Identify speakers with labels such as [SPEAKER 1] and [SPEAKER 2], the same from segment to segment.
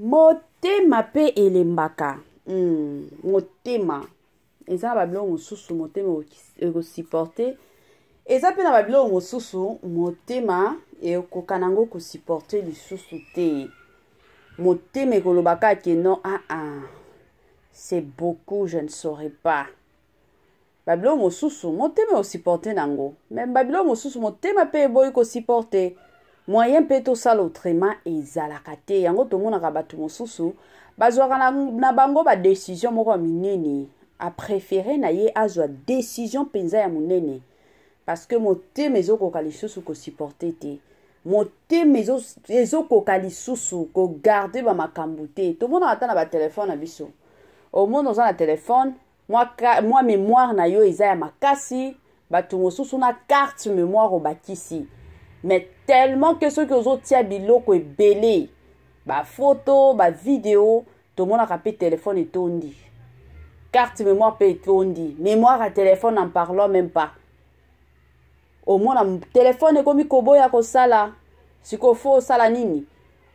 [SPEAKER 1] Motema pe elembaka hum motema eza na ba biloko mosusu motema eko supporter eza pe na ba biloko mosusu motema ekoka nango ko supporter lisusu te motema ekoloba kaka ke non ah ah c'est beaucoup je ne saurais pas. Ba biloko mosusu motema eko supporter nango mais ba biloko mosusu motema pe eboyi ko supporter. Moyen pe tosala autrement ezalaka te. Yango tomonaka bato mosusu bazwaka na, na bango ba decision moko ya minene, a préférer na ye azwa decision mpenza ya monene parce que motema ezokoka lisusu ko supporter te. Motema ezokoka lisusu ko garder ba makambo te. Tomonaka ata na ba telefone na biso, omona oza na telefone mwa, mwa memoire na yo eza ya makasi, bato mosusu na carte memoire obakisi, mais tellement que soki ozotia biloko ebele, bafoto, bavideo, tomonaka mpe telefone etondi, carte mémoire mpe etondi, mémoire ya telefone en parlant même pas. Omona telefone ekomi koboya kosala. Sikoyo fo osala nini?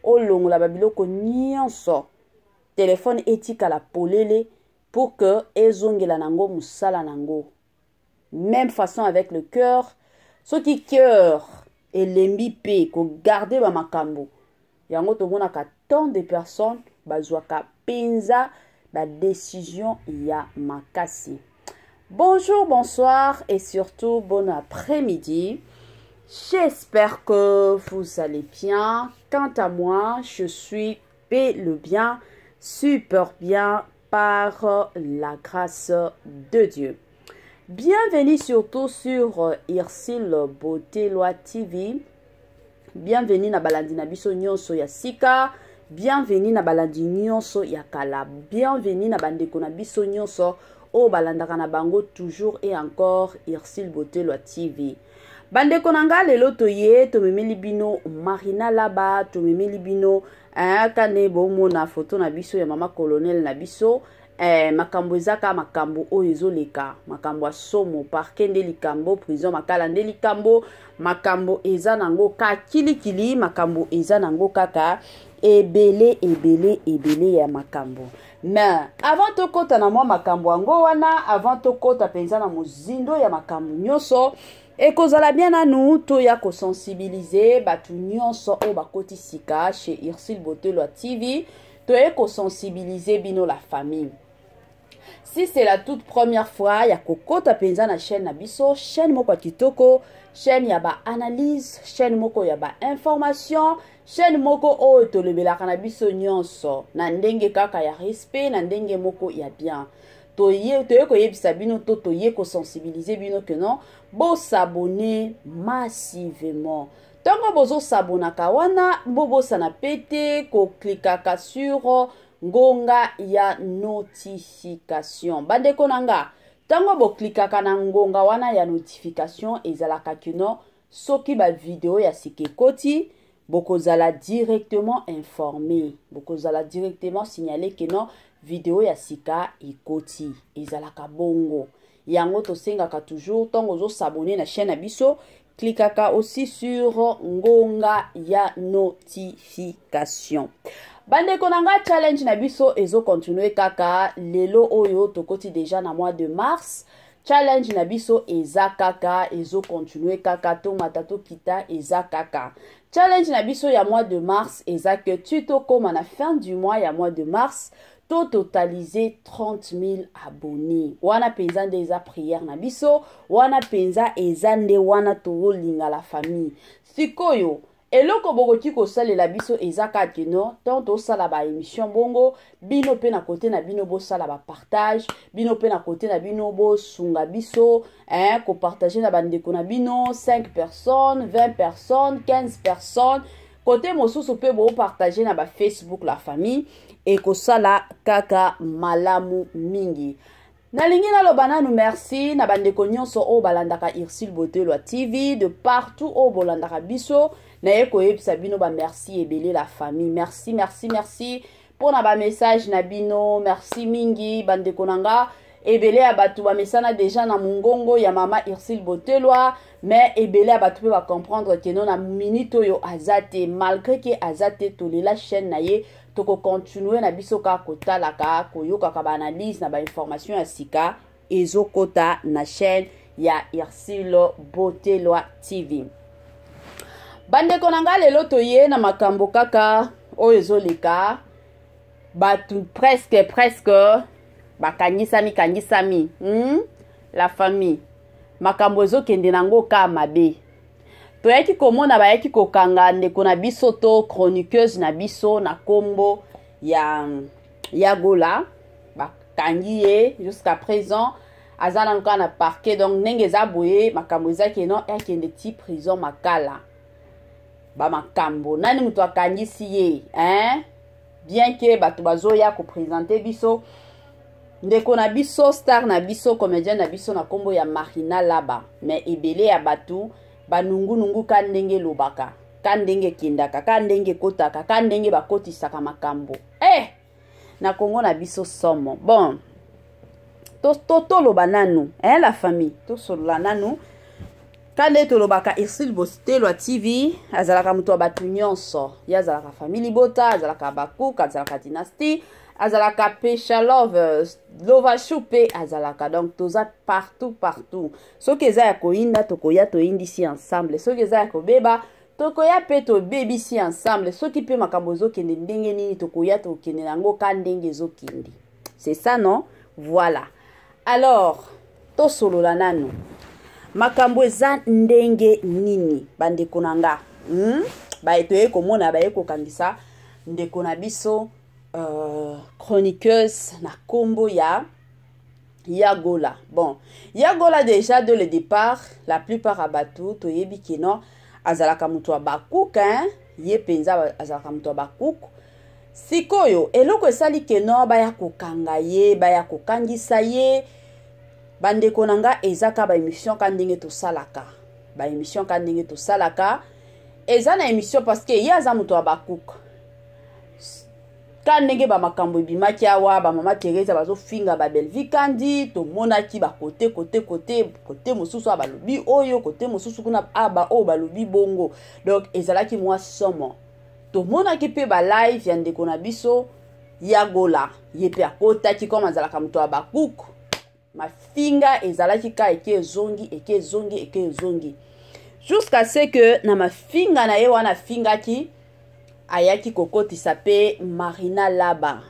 [SPEAKER 1] Olongola babiloko nyonso, telefone etikala polele pour que ezongela nango mosala nango. Même façon avec le cœur. Soki cœur elembi mpe kogarde bamakambo yango, tomonaka tant de personnes bazwaka mpenza badécision ya makasi. Bonjour, bonsoir et surtout bon après-midi. J'espère que vous allez bien. Quant à moi, je suis bel et bien, super bien par la grâce de Dieu. Bienvenue surtout sur Irsil Botelwa TV. Bienvenue na balandi na biso nyonso ya sika. Bienvenue na balandi nyonso ya kala. Bienvenue na bandeko na biso nyonso oyo balandaka na bango toujours et encore Irsil Botelwa TV. Bandeko na nga, lelo toye tomemeli bino Marina Laba, tomemeli bino eh, kane bomona foto na biso ya mama colonel na biso. Makambo eza kaka makambo oyo ezoleka, makambo ya somo, parke nde likambo, prison Makala nde likambo, makambo eza nango ka kilikili, makambo eza nango kaka ebele ebele ebele ya makambo. Mais avant tokɔta na mwa makambo yango wana, avant tokɔta mpenza na mozindo ya makambo nyonso, ekozala bien nanu toya kosensibilize bato nyonso oyo bakoti sika chez Ursule Botelwa TV. Toye kosensibilize bino la famille. Si c'est la toute première fois ya kokota mpenza na chaîne na biso, chaîne moko ya kitoko, chaîne ya ba-analyse, chaîne moko ya ba-information, chaîne moko oyo tolobelaka na biso nyonso na ndenge kaka ya respect, na ndenge moko ya bien, toye toye koyebisa bino to toye kosensibilize bino que non, bosabone massivement. Ntango bozosabonaka wana, bobosana pe te koklikaka sur ngonga ya notification. Bandeko na nga, ntango boklikaka na ngonga wana ya notification, ezalaka kino soki bavideo ya sika ekoti, bokozala directement informé, bokozala directement signalé que non, video ya sika ekoti. Ezalaka bongo. Yango tosengaka toujours, ntango ozosabone na chaîne na biso, klikaka aussi sur ngonga ya notification. Bandeko na nga, challenge na biso ezokontinue kaka lelo oyo tokoti déjà na mois de mars. Challenge na biso eza kaka, ezokontinue kaka, tomata tokita, eza kaka challenge na biso ya mois de mars. Eza que tu tokóma na fin du mois ya mois de mars, tototalize 30 000 abonnés. Wana mpenza nde eza prière na biso, wana mpenza eza nde wana tozolinga la famille. Sikoyo eloko bokoki kosalela biso eza kaka keno ntango tosala baémission bongo, bino mpe na kote na bino bosala bapartage, bino mpe na kote na bino bosunga biso eh, kopartage na bandeko na bino 5 personnes, 20 personnes, 15 personnes. Kote mosusu mpe bopartage na bafacebook, la famille, ekosala kaka malamu mingi. Nalingi naloba nanu merci na bandeko nyonso oyo balandaka Ursule Botelwa TV de partout oyo bolandaka biso. Naye koyebisa bino bamerci ebele la famille. Merci, merci, merci mpo na bamessage na bino. Merci mingi bandeko na nga. Ebele ya bato bamesana deja na mongongo ya mama Ursule Botelwa, mais ebele ya bato mpe bacomprendre ke no, na minute oyo aza te. Malgré ke aza te, tolela chaîne na ye. Tokocontinue na biso kaka kotalaka, koyokaka baanalyse na bainformation ya sika ezokota na chaîne ya Ursule Botelwa TV. Bandeko na ngai, lelo toye na makambo kaka oyo ezoleka. Bato presque presque bakangisami kangisami, La famille, makambo ezokende nango ka mabe. Toyaki komona bayaki kokanga ndeko na biso to chroniqueuse na biso na kombo ya Gola. Bakangi ye, jusqu'à présent aza nanu kaka na parquet. Donc ndenge eza boye, makambo eza keno akende ti prison Makala. Bamakambo nani moto akangisi ye, hein? Bien que bato bazoya koprésenter biso ndeko na biso, star na biso, comédien na biso na nkombo ya Marina Laba, mais ebele ya bato banungunungu ka ndenge elobaka, ka ndenge ekendaka, ka ndenge ekotaka, ka ndenge bakotisaka makambo na Kongo na biso, somo. Bon, toloba nanu, eh, la famille, tosolola nanu ka nde tolobaka. Ursule Botelwa TV azalaka moto ya bato nyonso. Ye azalaka famille libota, azalaka bacook, azalaka dynastie, azalaka Pesha Love, Lovashu mpe azalaka. Donc toza partout partout. Soki eza ya koyinda, tokoya toyindisi ensemble. Soki eza ya kobeba, tokoya mpe tobebisi ensemble. Soki mpe makambo ezokende ndenge nini, tokoya tokende yango ka ndenge ezokende. C'est ça, non? Voilà. Alors tosolola nanu makambo eza ndenge nini, bandeko na nga, Baye toye komona baye kokangisa ndeko na biso, chroniqueuse na nkombo ya Gola. Bon, ya Gola, déjà de le départ, la plupart ya bato toyebi ke non, azalaka moto ya bakuka, hein? Ye mpenza azalaka moto ya bakuku. Sikoyo eloko esali ke no baya kokanga ye, baya kokangisa ye, bandeko na nga, eza ka baémission ka ndenge tosalaka baémission, ka ndenge tosalaka eza na émission, parce que ye aza moto ya bakuka. Ka ndenge bamakambo ebimaki awa, bamama Teresa bazofinga babelvi kandi, tomonaki bakote kote kote kote mosusu a balobi oyo, kote mosusu kuna aba oyo balobi bongo. Donc ezalaki mwa somo. Tomonaki mpe balive ya ndeko na biso ya Gola, ye mpe akotaki comme azalaka moto ya bakuku. Mafinga ezalaki ka eke ezongi, eke ezongi, eke ezongi, jusqu'à ce que na mafinga na ye wana afingaki, ayaki kokotisa mpe Marina Laba.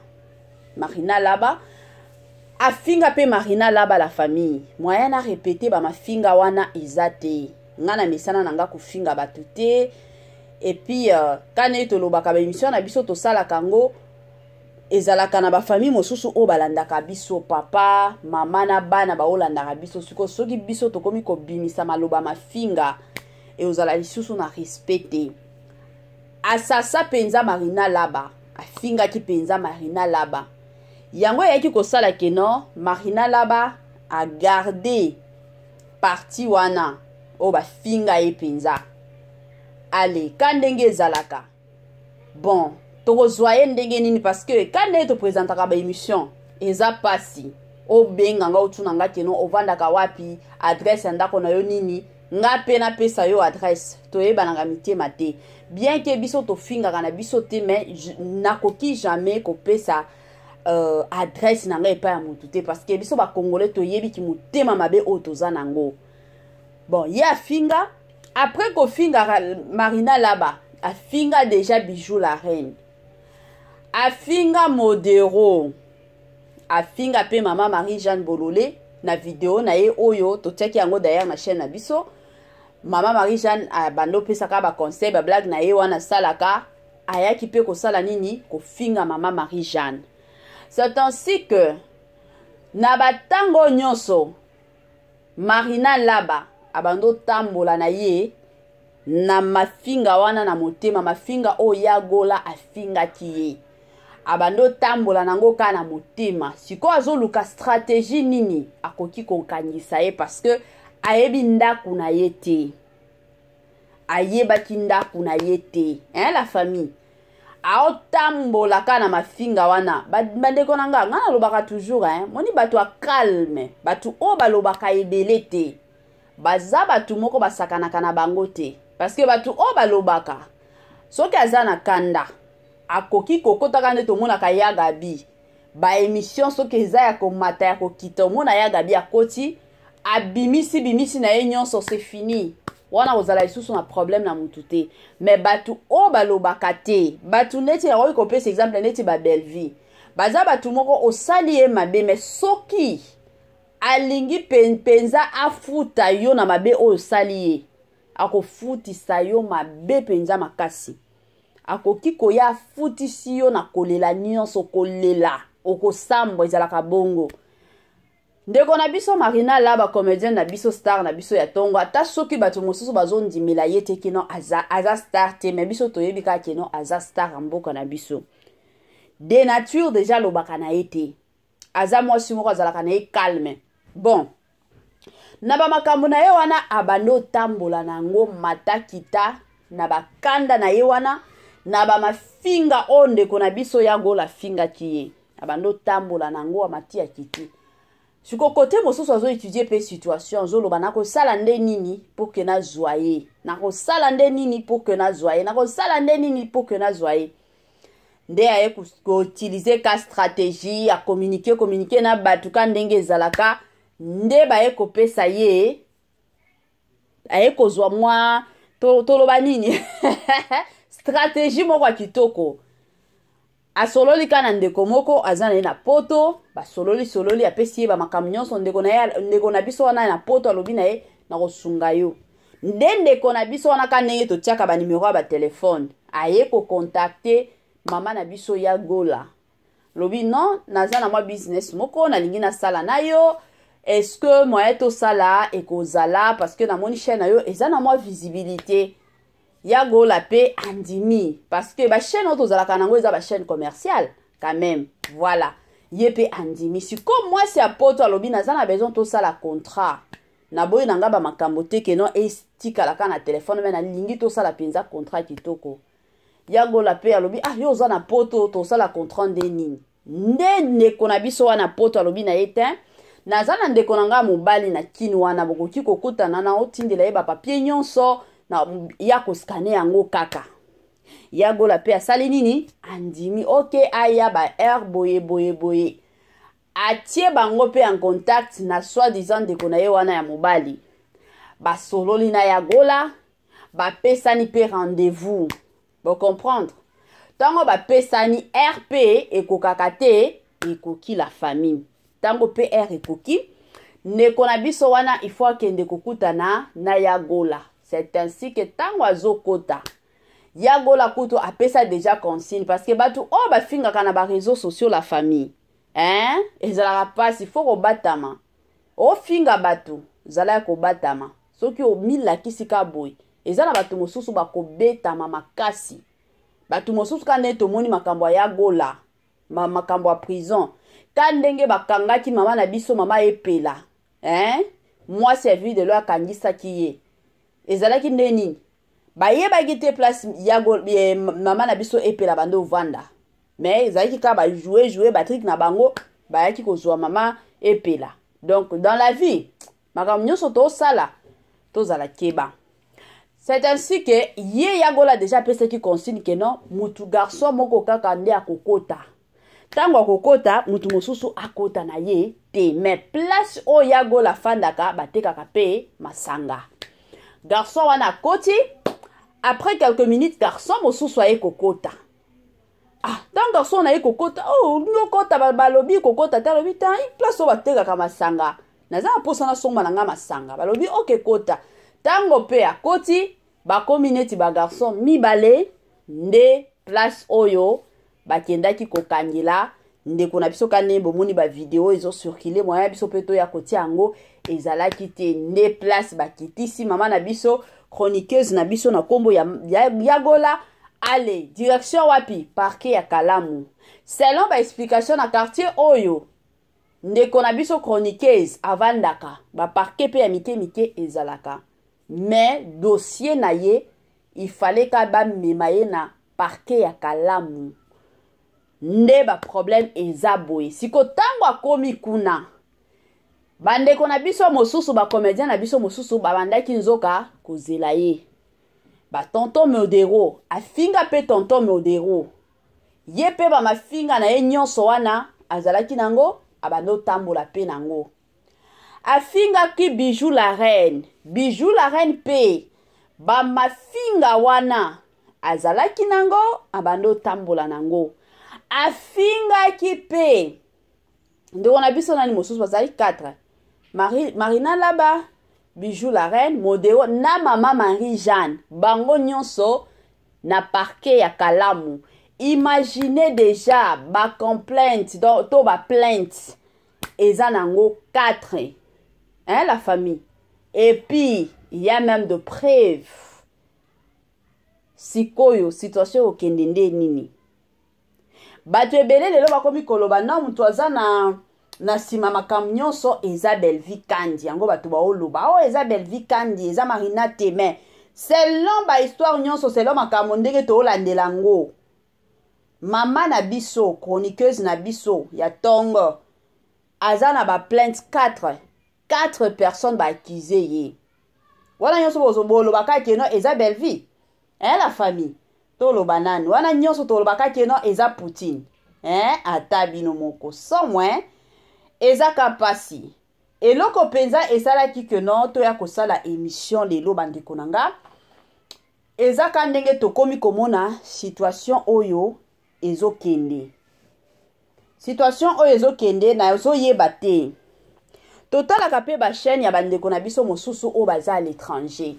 [SPEAKER 1] Marina Laba, afinga mpe Marina Laba. La famille, moyen na répéter bamafinga wana eza te. Nga na misana na nga kofinga bato te. Et puis kani tolobaka, baémission na biso tosalaka yango, ezalaka na bafamille mosusu oyo balandaka biso, papa, mama na bana baolandaka biso. Sikoyo soki biso tokomi kobimisa maloba mafinga, eozala lisusu na respect te. Asasa mpenza Marina Laba, afingaki mpenza Marina Laba. Yango eyaki kosala ke non, Marina Laba agarde parti wana oyo bafinga ye mpenza. Ale ka ndenge ezalaka, bon, tokozwa ye ndenge nini? Parce que ka ndenge toprésentaka baémission, eza mpasi obenga nga, otuna nga keno ovandaka wapi, adresse ya ndako na yo nini, nga mpe napesa yo adresse. Toyebanaka mitema te. Bien que biso tofingaka na biso te, mais nakoki jamais kopesa adresse na ngai epai ya motu te, parce que biso bacongolais toyebiki motema mabe oyo toza nango. Bon, ye afinga, après kofinga Marina Laba, afinga déjà Bijou la reine, afinga Modero, afinga mpe mama Marie Jeanne Bolole na video na ye oyo totiaki yango d'ailleurs na chaîne na biso. Mama Marie Jeanne abanda opesaka baconseil, bablague na ye wana asalaka, ayaki mpe kosala nini? Kofinga mama Marie Jeanne. C'est ainsi que na batango nyonso Marina Laba abanda otambola na ye na mafinga wana na motema, mafinga oyo ya Gola afingaki ye, abandi otambola nango kaka na motema. Sikoyo azoluka stratégie nini akoki kokangisa ye, parce que ayebi ndako na ye te, ayebaki ndako na ye te, hein? La famille, aotambola kaka na mafinga wana. Bandeko na nga, nga nalobaka toujours, hein? Moni bato ya calme, bato oyo balobaka ebele te, baza bato moko basakanaka na bango te, parce que bato oyo balobaka, soki aza na kanda Akoki kokotaka nde tomonaka ya Gabi ba emission soki eza ya komata ya kokita, omona ya Gabi akoti, abimisi bimisi na ye nyonso, c'est fini. Wana kozala lisusu na problème na mutu te. Mais bato oyo balobaka te, bato neti nakoki kopesa exemple neti ba Bellevie, baza bato moko osali ye mabe, mais soki alingi mpenza afuta yo na mabe oyo osali ye, akofutisa yo mabe mpenza makasi. Akoki koya afutisi yo na kolela nyonso, kolela okosambwa, ezalaka bongo. Ndeko na biso Marina Laba, comédienne na biso, star na biso ya ntongo, ata soki bato mosusu bazondimela ye te kino aza star te, mais biso toyebi kaka kino aza star ya mboka na biso. De nature déjà alobaka na ye te, aza mwasi moko azalaka na ye calme. Bon, na bamakambo na ye wana abandi otambola na yango matakita na bakanda na ye wana na bamafinga oyo ndeko na biso ya Gola afingaki ye, abandi otambola na yango amati ya kiti. Siko kote mosusu azoétudier mpe situation, azoloba: nakosala nde nini pour que nazwa ye? Nakosala nde nini pour que nazwa ye? Nakosala nde nini pour que nazwa ye? Nde aye koutiliser ka stratégie ya communiquer, communiquer na bato ka ndenge ezalaka, nde baye kopesa ye, aye kozwa mwa toloba nini, stratégie moko ya kitoko. Asololi kaka na ndeko moko aza na ye na Poto, basololi sololi, apesi ye bamakambo nyonso. Ndeko na ye, ndeko na biso wana na Poto, alobi na ye: nakosunga yo. Nde ndeko na biso wana, ka ndenge totiaka banimero ya batelefone, aye kocontacter mama na biso ya Gola, lobi: non, naza na mwa business moko nalingi nasala na yo, est-ce que moyen tosala ekozala? Parce que namoni chaîne na yo eza na mwa visibilité. Ya Gola mpe andimi, parce que bachaîne oyo tozalaka nango eza bachaîne commerciale quand même. Voilà, ye mpe andimi. Sikoyo mwasi ya Poto alobi: naza na besoin tosala contrat, naboyi na nga bamakambo te keno etikalaka na telefone, mais nalingi tosala mpenza contrat kitoko. Ya Gola mpe alobi: ah, yo oza na Poto, tosala contrat nde nini? Nde ndeko na biso wana Poto alobi na ye: te, naza na ndeko na ngai mobali na Kini wana, bokoki kokutana na otindela ye bapapier nyonso na ya koscanner yango kaka. Ya Gola mpe asali nini? Andimi. Ok, aya ba aire boye boye boye, atie bango mpe en contact na soi-disant ndeko na ye wana ya mobali. Basololi na ya Gola, bapesani mpe rendez-vous. Bocomprendre, ntango bapesani rp ekokaka te, ekoki la famille. Ntango mpe r ekoki, ndeko na biso wana il faut akende kokutana na ya Gola. C'est ainsi que ntango azokota, ya Gola kutu apesa déjà consigne, parce que bato oyo bafingaka na baréseaux sociaux, la famille, hein? Ezalaka mpasi, faut kobatama. Ofinga bato, zala ya kobatama. Soki omilakisi ka boye, eza na bato mosusu bakobetama makasi. Bato mosusu ka ndenge tomoni makambo ya Gola, makambo ya prison, ka ndenge bakangaki mama na biso, mama Epela, hein? Mwasi ya Vue de Loin akangisaki ye, ezalaki nde nini? Bayebaki te place ya mama na biso Epela bande ovanda, mais ezalaki kaka bajouer jouer batrick na bango, bayaki kozwa mama Epela. Donc dans la vie, makambo nyonso tosala, tozala keba. C'est ainsi que ye ya Gola déjà apesaki consigne ke non, mutu garçon moko kaka nde akokota. Ntango akokota, mutu mosusu akota na ye te. Mais place oyo ya Gola afandaka, batekaka mpe masanga. Garçon wana akoti, après quelques minutes garçon mosusu aye kokota. Ah, ntango garçon na ye kokota, oh, olingi okota, balobi kokota te. Alobi: ta place oyo batekaka masanga, naza na mposa nasomba na nga masanga. Balobi: oke, kota. Ntango mpe akoti, bakomi neti bagarçon mibale. Nde place oyo bakendaki kokangela ndeko na biso, ka ndenge bomoni bavideo ezocirculer, moya biso mpe toya kotia yango ezalaki te. Nde place bakitisi mama na biso, chroniqueuse na biso na nkombo ya Gola. Ale direction wapi? Parquet ya Kalamu. Selon baexplication, na quartier oyo ndeko na biso chroniqueuse avandaka, baparquet mpe ya mike mike ezalaka, mais dossier na ye, il fallait ka bamema ye na parquet ya Kalamu. Nde baproblème eza boye. Siko ntango akomi kuna, bandeko na biso mosusu, bacomédien na biso mosusu, babandaki nzoka kozela ye. Batonton Modero afinga mpe tonton Modero. Ye mpe bamafinga na ye nyonso wana azalaki nango, abanda otambola mpe nango. Afingaki Bijou la reine. Bijou la reine mpe bamafinga wana azalaki nango, abanda otambola nango. Afingaki mpe ndeko na biso nani mosusu, bazali 4, Marina Laba, Bijou la reine, Modeo na mama Marie Jeanne, bango nyonso na parquet ya Kalamu. Imaginez déjà ba complainte to ba plainte eza nango 4, hein, la famille. Et puis il y a même de preuves. Sikoyo situation okende nde nini? Bato ebele lelo bakomi koloba na moto aza na nsima makambo nyonso eza Bellevue Kandi. Yango bato baoloba oyo eza Bellevue Kandi, eza Marina te. Mais selon bahistoire nyonso, selon makambo ndenge toolandela yango, mama na biso chroniqueuse na biso ya ntongo aza na baplainte 4 personnes baaccuse ye wana nyonso. Bolobaka que non, eza Bellevue, hein, la famille. Toloba nani wana nyonso? Tolobaka que non, eza Poutine, hein? Ata bino moko somwe eza ka mpasi. Eloko mpenza esalaki que non toya kosala émission lelo, bandeko na nga, eza ka ndenge tokomi komona situation oyo ezokende. Situation oyo ezokende, nazoyeba te. Totalaka mpe bachaîne ya bandeko na biso mosusu oyo baza à l'étranger,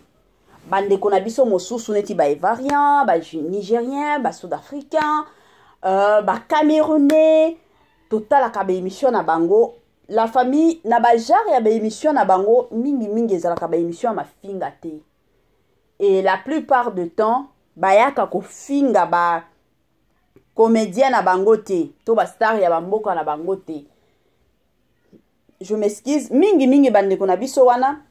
[SPEAKER 1] bandeko na biso mosusu neti baivoirien, banigérien, basud-africain, bacamerounais. Totalaka baémission na bango, la famille. Na bagenre ya baémission na bango, mingimingi ezalaka baémission ya mafinga te. Et la plupart du temps bayaka kofinga ba comédien na bango te to bastar ya bamboka na bango te, je m'excuse. Mingimingi bandeko na biso wana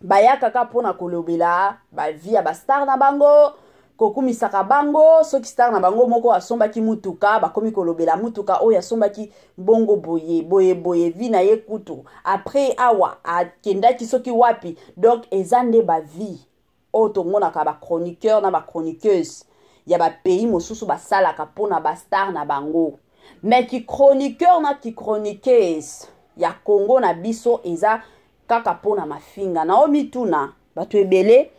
[SPEAKER 1] bayaka kaka mpona kolobela bavie ya bastar na bango, kokumisaka bango. Soki star na bango moko asombaki mutuka, bakomi kolobela mutuka oyo asombaki bongo boye boye boye, vie na ye kutu après awa akendaki soki wapi. Donc eza nde bavie oyo tomonaka bachroniqueur na bachroniqueuse ya bapays mosusu basalaka mpona bastar na bango. Mais kichroniqueur na kichroniqueuse ya Congo na biso eza kaka mpona mafinga. Na omituna, bato ebele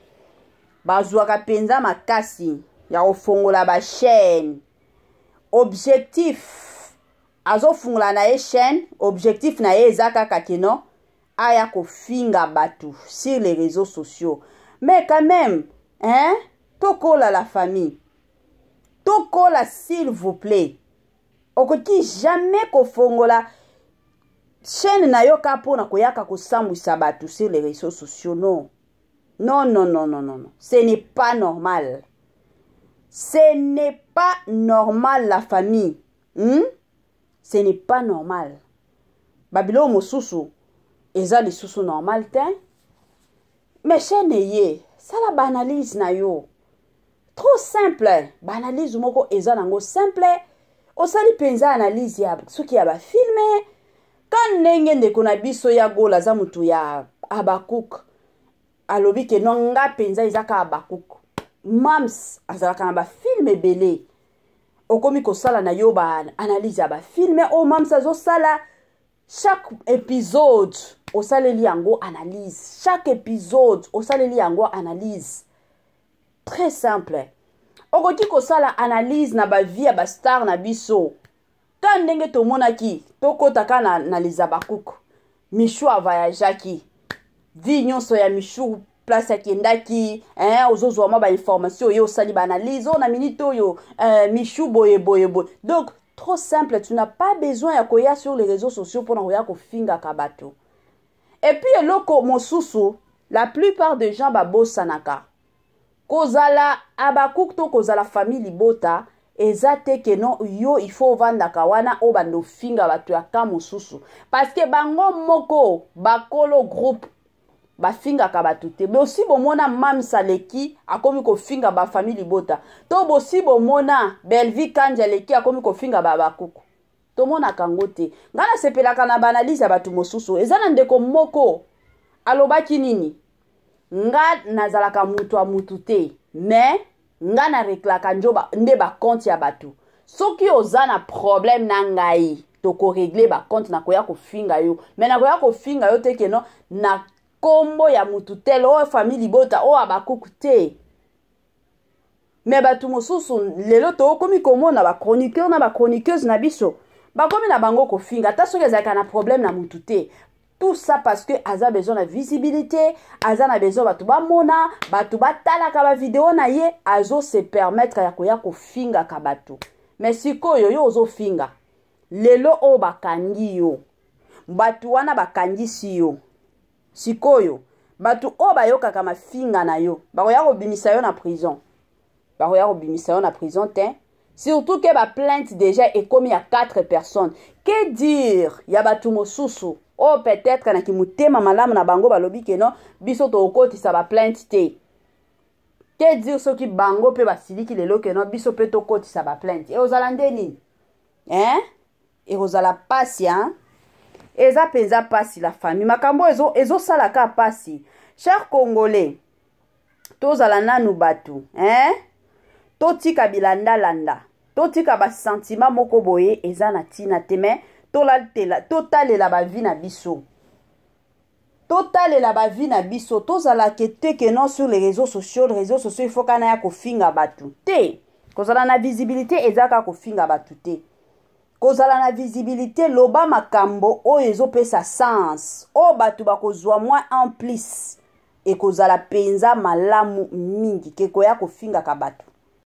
[SPEAKER 1] bazwaka mpenza makasi ya kofongola bachaîne, objectif azofungola na ye chaîne, objectif na ye eza kaka que non aya kofinga bato sur les réseaux sociaux. Mais quand même, hein, tokola, la famille, tokola s'il vous plaît. Okoki jamais kofongola chaîne na yo kaka mpona koyaka kosambwisa bato sur les réseaux sociaux. Non, non, non, non, non, non, non, ce n'est pas normal, ce n'est pas normal, la famille, Ce n'est pas normal. Babiloko mosusu eza lisusu normal te. Mais chaîne eye, sala baanalyse na yo, trop simple. Baanalyse moko eza nango simple. Osali mpenza analyse ya soki ya bafilme, ka ndenge ndeko na biso ya Gola aza motu ya Abakuk alobi que non, nga mpenza eza ka Abakuk, mams azalaka na bafilme ebele. Okomi kosala na yo baanalyse ya bafilme oyo mams azosala. Chaque épisode osaleli yango analyse, chaque épisode osaleli yango analyse, très simple. Okoki kosala analyse na bavie ya bastar na biso, ka ndenge tomonaki tokɔta na les Abakuku, Michu avoyageaki, vie nyonso ya Michu, place akendaki, hein, ozozwa mwa bainformation oyo, osali baanalyse oyo na minute oyo, Michu boye boye boye. Donc trop simple, tu n'as pas besoin ya koya sur les réseaux sociaux mpona koya kofingaka bato. Et puis eloko mosusu, la plupart des gens babosanaka, kozala Abakuk to kozala famille libota eza te que non, yo il faut ovandaka wana oyo banda ofinga bato ya ka mosusu, parce que bango moko bakolo groupe bafingaka bato te. Bosi bomona Mams aleki akomi kofinga bafamille libota, to bosi bomona Belvi Kanji aleki akomi kofinga babakuku? Tomonaka yango te. Ngai nasepelaka na baanalyse ya bato mosusu. Eza na ndeko moko alobaki nini: nga nazalaka mutu ya mutu te, mais nga na reklaka nde bacompte ya bato. Soki oza na problème na ngai, tokoregle bacompte, nakoya kofinga yo, me nakoya kofinga yo te keno na kombo ya mutu tel oyo famille libota oyo abakuku te. Me bato mosusu lelo tokomi komona bachroniqueur na bachroniqueuse na biso bakomi na bango kofinga ata soki ezalaka na problème na mutu te. Tout ça parce que aza besoin na visibilité, aza na besoin bato bamona, bato batalaka bavideo na ye, azo se permettre ya koya kofingaka bato. Mais sikoyo yo ozofinga lelo oyo bakangi yo, bato wana bakangisi yo, sikoyo bato oyo bayokaka mafinga na yo bakoya kobimisa yo na prison, bakoya kobimisa yo na prison te. Surtout que ba plainte déjà ekomi ya 4 personnes. Que dire ya bato mosusu oyo peut-être na kimotema malamu na bango balobi ke non, biso tokotisa ba plainte te. Que dire soki bango mpe basiliki lelo ke non, biso mpe tokotisa ba plainte, ekozala nde nini, hein? Ekozala pasi, hein? Eza mpenza pasi, la famille. Makambo ezosalaka pasi. Cher Congolais, tozala nanu bato, hein? Totika bilandalanda, totika basentima moko boye eza na ntina te, me totalela bavi na biso, totalela bavi na biso. Tozalaka te ke non, sur les réseaux sociaux, les réseaux sociaux, il faut kana ya kofinga bato te. Kozala na visibilité eza kaka kofinga bato te. Kozala na visibilité, loba makambo oyo ezopesa sens, oyo bato bakozwa mwa en plus, ekozala mpenza malamu mingi ke koya kofingaka bato.